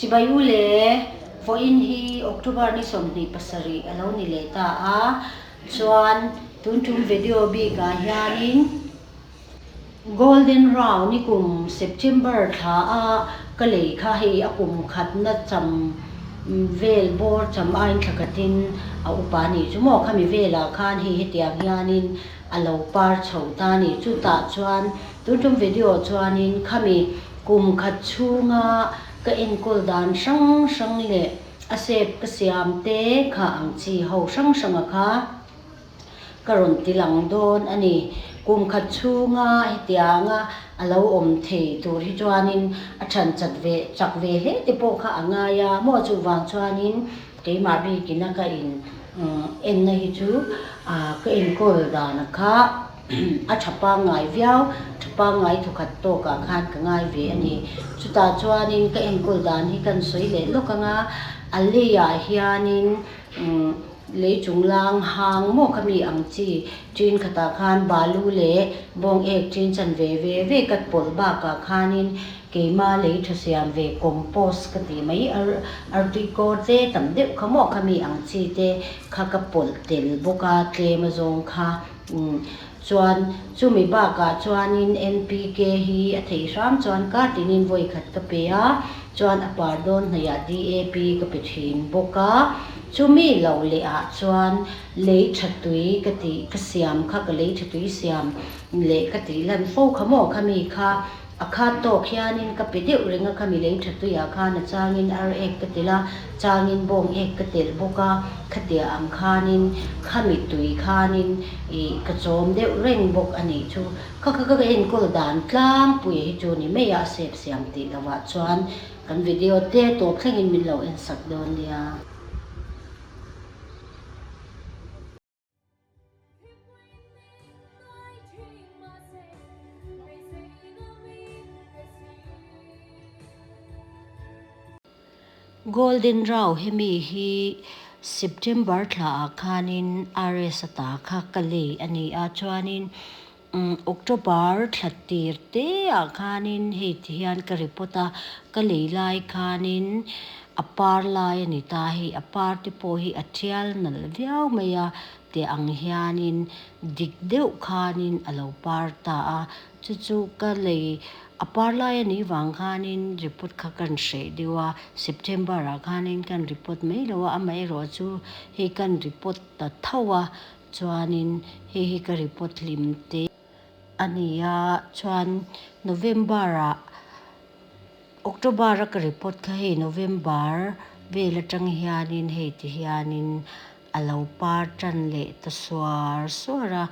Chibai u le, vawiin hi October ni 27 a lo ni leh ta a, chuan tun tum video bikah hianin Golden Round i kum September thla a ka lei kha hei a kum khatna cham vel bawr cham aiin thla khatin a upa a nih chu maw khami velah khan hei hetiang hianin a lo par chho ta a ni. Chutah chuan tun tum video chuanin khami kum khat chhunga ka enkawl dan hrang hrang leh a shape ka siam te kha ang chi ho hrang hranga kha ka rawn ti lang dawn a ni. Kum khat chhunga hetianga a lo awm thei tur hi chuanin a than chat ve chak ve hle te pawh kha a ngai a maw chuvang chuanin keimah bikin a ka in enna hi chu ka enkawl dan kha a tha pangngai viau tha pangngai thawkhat tawkah khan ka ngai ve a ni. Chutah chuanin ka enkawl dan hi kan sawi leh lawk ang a, a leiah hianin Lei chunglang hang maw kha mi ang chi ṭin khatah khan balu leh bawng ek ṭin chan ve ve ve ka pawlh bakah khanin keima lei ṭha siam ve compost ka tih mai ar artui kawr te tam deuh kha maw kha mi ang chi te kha ka pawlh tel bawk a tlem azawng kha chuan chumi bakah chuanin NPK hi a theih hram chuan kar tinin vawi khat ka pe a chuan a par dawn hnaihah DAP ka pe thin bawk a chumi lo leh ah chuan lei tha tui ka tih ka siam kha ka lei tha tui siam leh ka tih lan fo kha maw khami kha A khat tawk hianin ka pe deuh reng a, khami lei tha tuiah khan a changin ar ek ka telh a, changin bawng ek ka telh bawk a, khatia ang khanin khami tui khanin ih ka chawm deuh reng bawk a nih chu. Kha kha ka enkawl dan tlangpuia hi chu ni mai a, a sep siam tih lovah chuan kan video te tawp thlengin min lo en sak dawn nia. Golden Rau hemi hi September thlaah khanin RS ata kha ka lei a ni a, chuanin October thla tir te ah khanin hei ti hian ka report a, ka lei lai khanin a par lai a ni ta hei a par te pawh hi a thial nalh viau mai a tih ang hianin dik deuh khanin a lo par ta a, chu chu ka lei a par lai a nih vang khanin report kha kan hreh deuh a, September ah khanin kan report mai lo a, amaherawhchu hei kan report ta tho a. Chuanin hei hi ka report hlim te a ni a, chuan November ah October a ka report kha hei November vel atang hianin hei ti hianin a lo par tan leh ta suar suar a,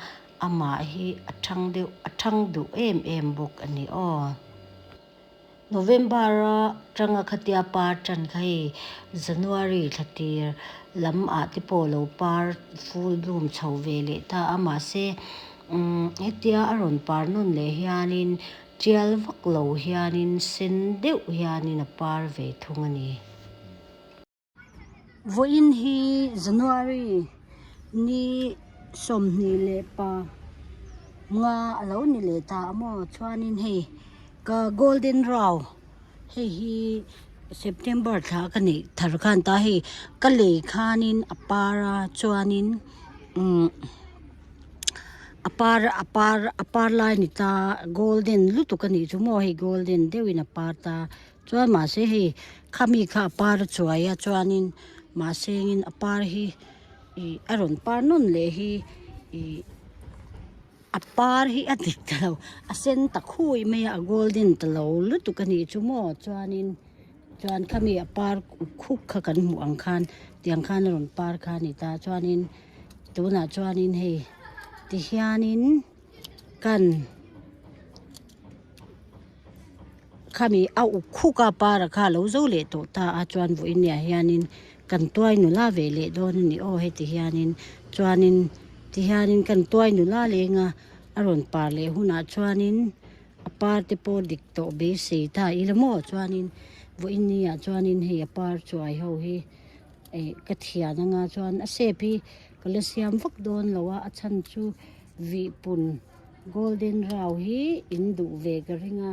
amah hi a thang deuh a thang duh em em bawk a ni aw. November a tanga khatia par tan kha hei January thla tir lam ah te pawh lo par full bloom chho ve leh ta a mahse umm hetia a rawn par nawn leh hianin tial vak lo hianin sen deuh hianin a par ve thung a ni. Vawiin hi January ni 25 a lo ni leh ta a maw chuanin hei ka golden rau hei hi September thla ka neih thar khan ta hei ka lei khanin a par a chuanin umm a par a par a par lai a ni ta golden lutuk a nih chu maw hei golden deuhin a par ta. Chuan mahse hei khami kha a par a chuai a chuanin mahse engin a par hi ih a rawn par nawn leh hi ih a par hi a dik ta lo a sen ta khui mai a a golden ta lo lutuk a nih chu maw chuanin chuan khami a par khup kha kan hmuh ang khan tiang khan a rawn par kha a ni ta chuanin tunah chuanin hei tihianin kan. Khami a uk khuk a para kha a lo zo leh tawh ta a chuan vawiin ah hianin kan tuai nula ve leh dawn a ni aw heti hianin chuanin ti hianin kan tuai nula leng a a rawn par leh hunah chuanin a par te pawh dik tawh beisei ta ila maw chuanin vawiin ni ah chuanin hei a par chuai ho hi eh ka thian anga chuan a shape hi ka la siam vak dawn lo a a chhan chu vih pun. Golden rau hi in duh ve ka ring a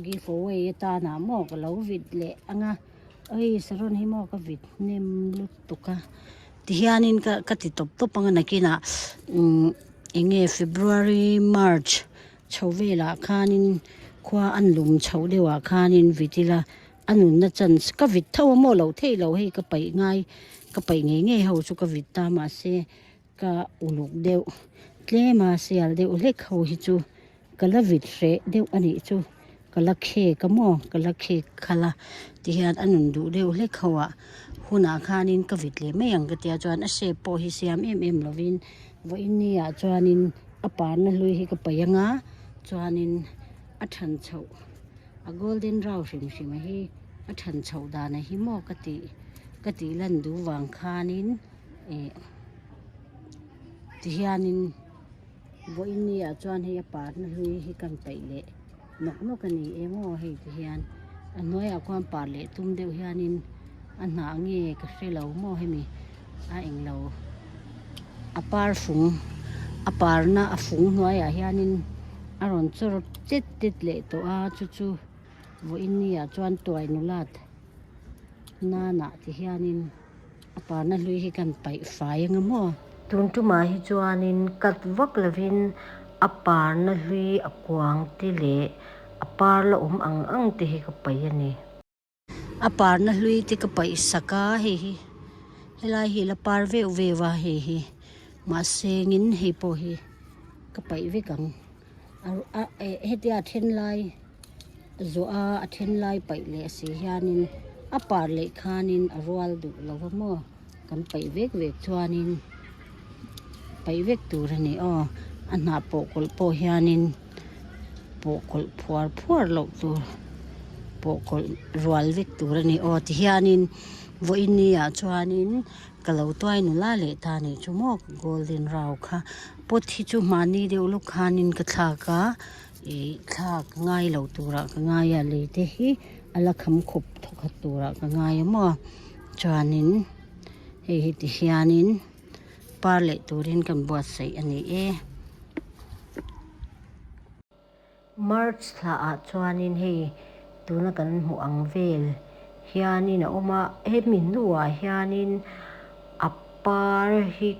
give away atana maw ka lo vit leh ang a. Hei saron hi maw ka vit hnem lutuk a tihianin ka ka ti tawp tawp ang a nakinah umm eng nge February March chho velah khanin khua an lum chhoh deuhah khanin vit ila a nunna chance ka vit tho a maw loh theih loh hei ka paih ngai ka paih ngei ngei ho chu ka vit ta mahse ka uluk deuh tlem a sial deuh hlek ho hi chu ka la vit hreh deuh a nih chu ka la khek a maw ka la khek khalh a tihian a nun duh deuh hlek ho ah hunah khanin ka vit leh mai ang ka tia chuan a shape pawh hi siam em em lovin vawiin ni ah chuanin a parna hlui hi ka paih anga chuanin a than chhoh a golden round hrim hrim a hi a than chhoh dan a hi maw ka tih ka tih lan duh vang khanin ih tihianin. Vawiin ni ah chuan hei a parna hlui hi kan paih leh nawk nawk a ni em aw hei ti hian a hnuaiah khuan par leh tum deuh hianin a hnah nge ka hre lo maw hemi a englo a par fung a parna a fung hnuaiah hianin a rawn chawr tet tet leh tawh a chu chu vawiin ni ah chuan tuai nulat nanah ti hianin. A parna hlui hi kan paih fai anga maw? Tun tumah hi chuanin cut vak lovin a parna hlui a kuang te leh a par la awm ang ang te hi ka paih a ni. A parna hlui te ka paih sak a, hei hi helai hi la par veuh veuh a hei hi mahse ngin hei pawh hi ka paih vek ang a hetia a then lai. Zawh a a then lai paih leh si hianin a par leh khanin a rual duh lo va maw kan paih vek vek chuanin paih vek tur a ni aw a hnah pawh kawlh pawh hianin pawh kawlh phuar phuar loh tur pawh kawlh rual vek tur a ni aw tihianin vawiin ni ah chuanin ka lo tuai nula leh ta a nih chu maw golden round kha pot hi chu hmahni deuh lawk khanin ka thlak a. Ih thlak ngai lo turah ka ngai a lei te hi a la kham khawp thawkhat turah ka ngai a maw chuanin hei hi ti hianin par leh turin kan buatsaih a ni e. March thla ah chuanin hei tuna kan hmuh ang vel hianin a awm a hemi hnuah hianin a par hi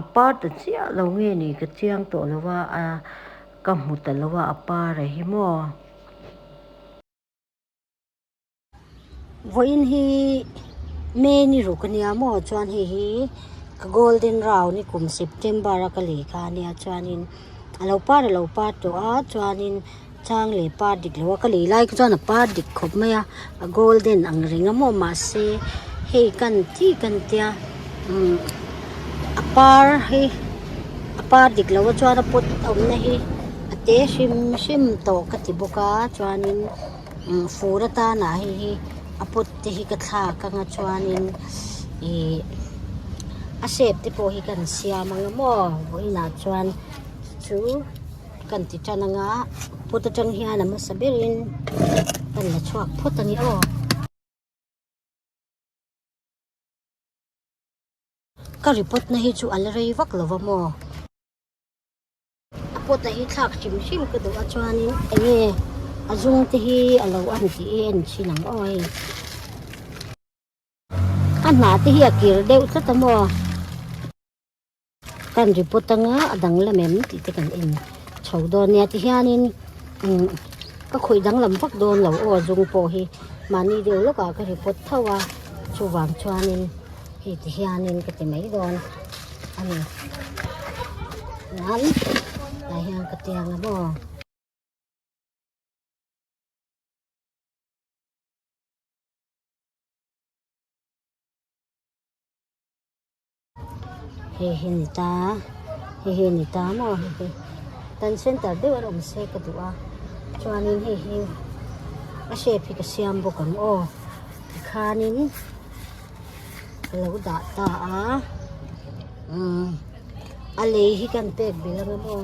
A par ta chiah lo nge ni ka chiang tawh lo a, a ka hmu ta lo a, a par a hi maw. Vawiin hi May ni ruk a nia maw chuan hei hi ka golden round hi kum September a ka lei kha a nia chuanin a lo par a lo par tawh a chuanin chang leh par dik lo a ka lei lai kha chuan a par dik khawp mai a a golden ang reng a maw mahse hei kan ti kan tia umm a par hi a par dik lo a chuan a pot awmna hi a te hrim hrim tawh ka ti bawk a chuanin umm fur atana hei hi a pot te hi ka thlak anga chuanin ihh a shape te pawh hi kan siam anga maw vawiinah chuan chu. Kan ti tan anga pot atang hian a hmasa berin kan la chhuak phawt a ni aw. Ka report na hi chu a la rei vak lo va maw. A pot a hi thlak hrim hrim ka duh a chuanin eng nge a zung te hi a lo an tih hi en thin ang aw hei. A hnah te hi a kir deuh tlat a maw. Kan report anga a danglam em tih te kan en chho dawn nia tihianin umm ka khawih danglam vak dawn lo aw zung pawh hi mahni deuh lawkah ka report tho a chuvang chuanin hei tihianin ka ti mai dawn a ni chuan tah hian ka tiang a maw. Hei hi ni ta hei hi ni ta maw hei hi kan center deuh an awm se ka duh a chuanin hei hi a shape hi ka siam bawk ang aw tikhanin ka lo dah ta a umm a lei hi kan pek belh ang a maw.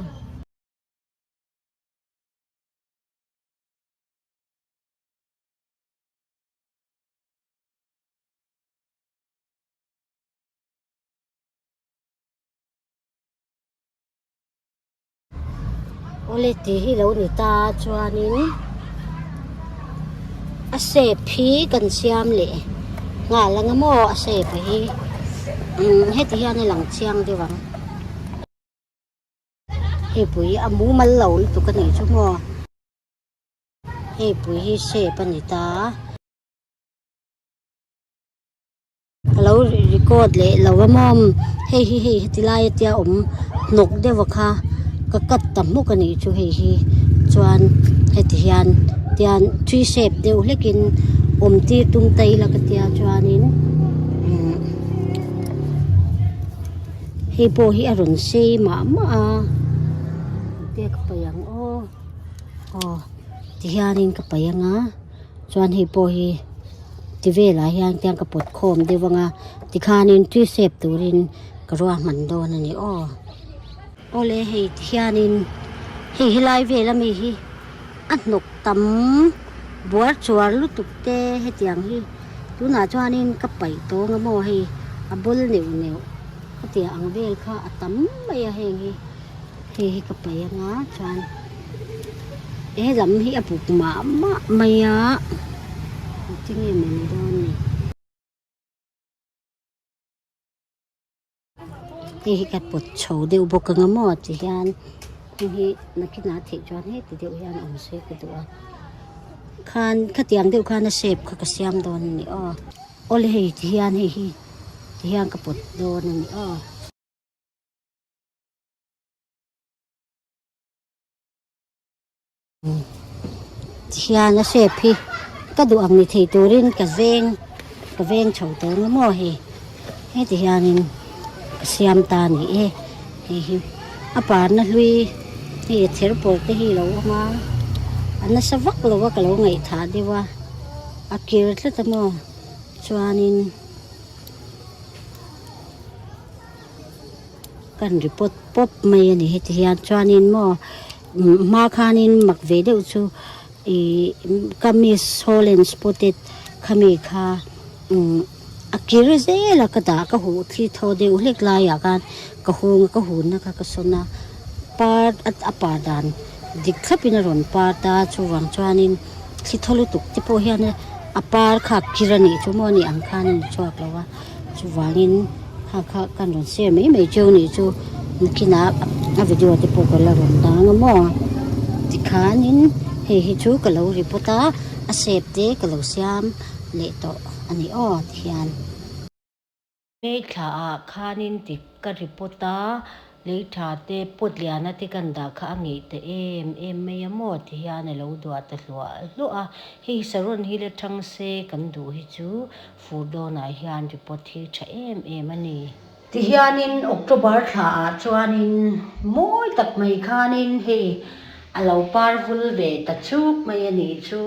Awle tih hi lo ni ta chuanin a A shape hi kan siam leh nghal ang a maw a shape hi umm heti hian a lang chiang deuh ang. Hei pui a mumal lo lutuk a nih chu maw. Hei pui hi shape a ni ta. Ka lo record leh lo a maw hei hi hei heti lai a tia awm hnawk deuh a kha ka cut ta hmuk a nih chu hei hi chuan heti hian tian tree shape deuh hlek in awm tir tum ta ila ka tia chuanin umm hei pawh hi a rawn sei mah mah a engtia ka paih ang aw aw tihianin ka paih ang a chuan hei pawh hi. Ti velah hian tiang ka pawt khawm deuh ang a tikhanin tree shape turin ka ruahman dawn a ni aw. Awle hei tihianin hei helai vel ami hi a hnawk tam buar chuar lutuk te hetiang hi tunah chuanin ka paih tawng a maw hei a bawl neuh neuh hetiang ang vel kha a tam mai a heng hi hei hi ka paih anga chuan. He lam hi a buk mah mah mai a tinge maw ni dawn ni hei hi ka pawt chho deuh bawk ang a maw ti hian hei hi nakinah theih chuan heti deuh hian awm se ka duh a khan khatiang deuh khan a shape kha ka siam dawn a ni aw awle hei ti hian hei hi ti hian ka pawt dawn a ni aw. Thian a shape hi ka duh ang ni thei turin ka veng ka veng chho tawh ang maw hei heti hianin ka siam ta a ni e hei hi a parna hlui hei a ther pawr te hi a lo awm a a nasa vak lo a ka lo ngaihthah deuh a a kir tlat a maw chuanin. Kan ri pawt pawp mai a ni heti hian chuanin maw hma khanin mak ve deuh chu ihh kamis holland spotted khami kha umm a kir zel a ka dah ka huh thli thaw deuh hlek laiah khan ka hung a ka hunna kha ka sawn a par a par dan dik thlapin a rawn par ta chuvang chuanin thli thaw lutuk te pawh hian a par kha a kir a nih chu maw ni ang khan a ni chhuak lo a. Chuvangin kha kha kan rawn share mai mai cheu nih chu nakinah a video te pawh ka la rawn dang a maw tikhanin hei hi chu ka lo report a a shape te ka lo siam leh tawh a ni aw tihian. Hmeithla ah khanin ti ka report a Lei tha te pawt liana te kan dah kha a ngeih ta em em mai a maw ti hian a lo duah ta hluah hluah a, hei saron hi la thang se kan duh hi chu fur dawnah hian report hi tha em em a ni. Tihianin October thlaah chuanin mawi tak mai khanin hei a lo par vul ve ta chuk mai a nih chu.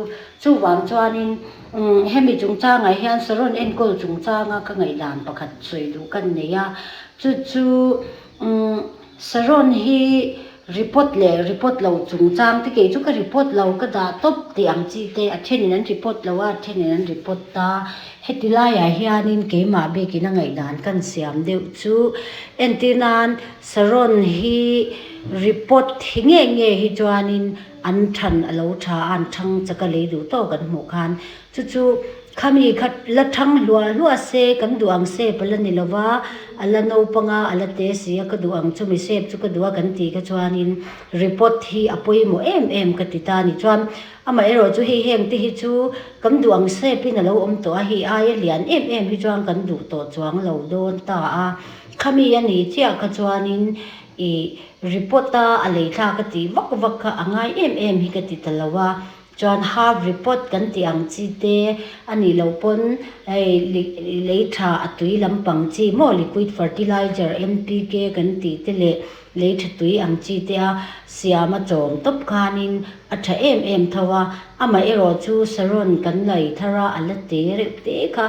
Chuvang chuanin hemi chungchangah hian saron enkawl chungchanga ka ngaihdan pakhat sawi duh kan nei a, Chu chu Saron hi report leh report lo chungchang te kei chu ka report lo ka dah tawp tih ang chi te a thenin an report lo a a thenin an report ta. Heti laiah hianin keimah bikin a ngaihdan kan siam deuh chu entir nan Saron hi report hi nge nge hi chuanin an than a lo tha a an thang chak a lei duh tawk an hmuh khan Chu chu khami kha la thang hluah hluah se kan duh ang sep a la ni lo va, a la naupang a, a la te si a, ka duh ang chumi sep chu ka duh a kan tih kha chuanin report hi a pawimawh em em ka ti ta a ni. Chuan amaherawh chu hei heng te hi chu kan duh ang sepin a lo awm tawh a, hei aia lian em em hi chuan kan duh tawh chuang lo dawn ta a, khami a nih chiah kha chuanin ih report a a lei thlak a tih vak vak kha a ngai em em hi ka ti ta lo a. Chuan half report kan tih ang chi te a nih loh pawn hei lei tha a tui lampang chi maw liquid fertilizer NPK kan tih te leh lei tha tui ang chi te a siam a chawm tawp khanin a tha em em tho a, amaherawh chu saron kan lei thar a a la te reuh te kha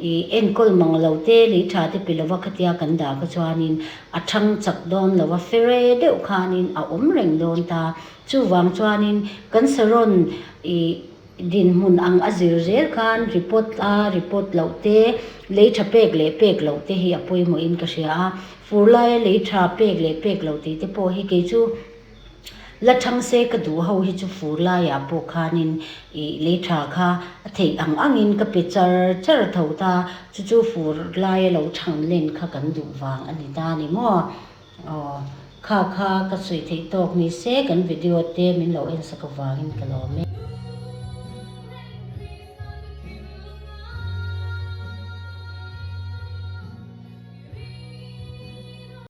ih enkawl mang lo te lei tha te pe lova khatia kan dah kha chuanin a thang chak dawn lo a fere deuh khanin a awm reng dawn ta. Chuvang chuanin kan saron i dinhmun ang a zir zel khan report a report loh te, lei tha pek leh pek loh te hi a pawimawhin ka hria a. Fur laia lei tha pek leh pek loh tih te pawh hi kei chu La thang se ka duh ho hi chu fur laiah pawh khanin ih lei tha kha a theih ang angin ka pe char char tho ta, chu chu fur laia lo thang len kha kan duh vang a ni ta a ni maw? Aw, kha kha ka sawi theih tawk ni se kan video te min lo en sak avangin ka lawm e.